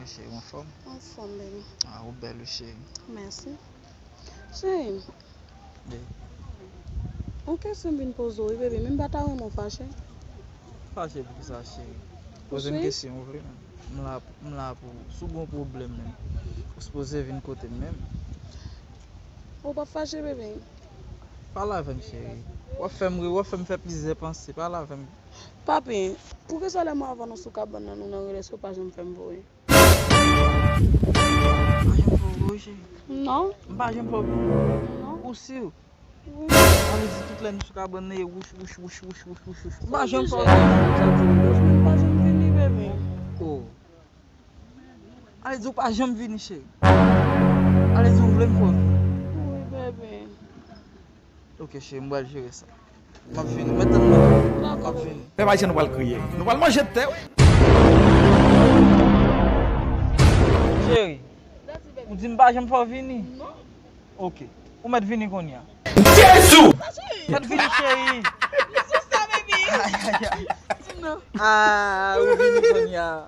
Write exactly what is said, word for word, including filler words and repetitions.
Cheri, w anfòm? Anfòm, baby. Ah, ou bèl, wi, cheri. Mèsi. Cheri, yon kesyon m vin poze w, wi, baby, men m pa ta renmen w fache. Fache pou kisa, cheri? Poze m kesyon, w vle? M la, m la pou ou. Si w gen yon pwoblèm menm, ou sipoze vin kote m menm. Ou p ap fache, baby? Pale avè m, cheri. W ap fè m ri, w ap fè m fè plizyè panse. Pale avè m. Papi, poukisa lè m avè w sou kabann nan, nou nan relasyon, w pa janm fè m voye? M pa janm fè w voye, cheri? Non. M pa janm fè w vini? Non. Ou si? Wi. Sa vle di tout lè nou sou kabann nan, e wouch, wouch, wouch. M pa janm fè w vini. Sa di m wouch, men m pa janm vini, baby. Oh. Ale di w pa janm vini, cheri. Ale di w vle m fè w vini. Wi, baby. Ok, cheri, m pral jere sa. M ap vini. Mèt tann mwen. M ap vini. Pèp ayisyen, nou pral kriye. Nou pral manje tè, wi. Cheri, ou di m pa janm fè w vini? Non. Ok. Ou mèt vini kounye a. Jezi! Mèt vini, cheri. Ay, ay, ay. Ah, ou vini kounye a.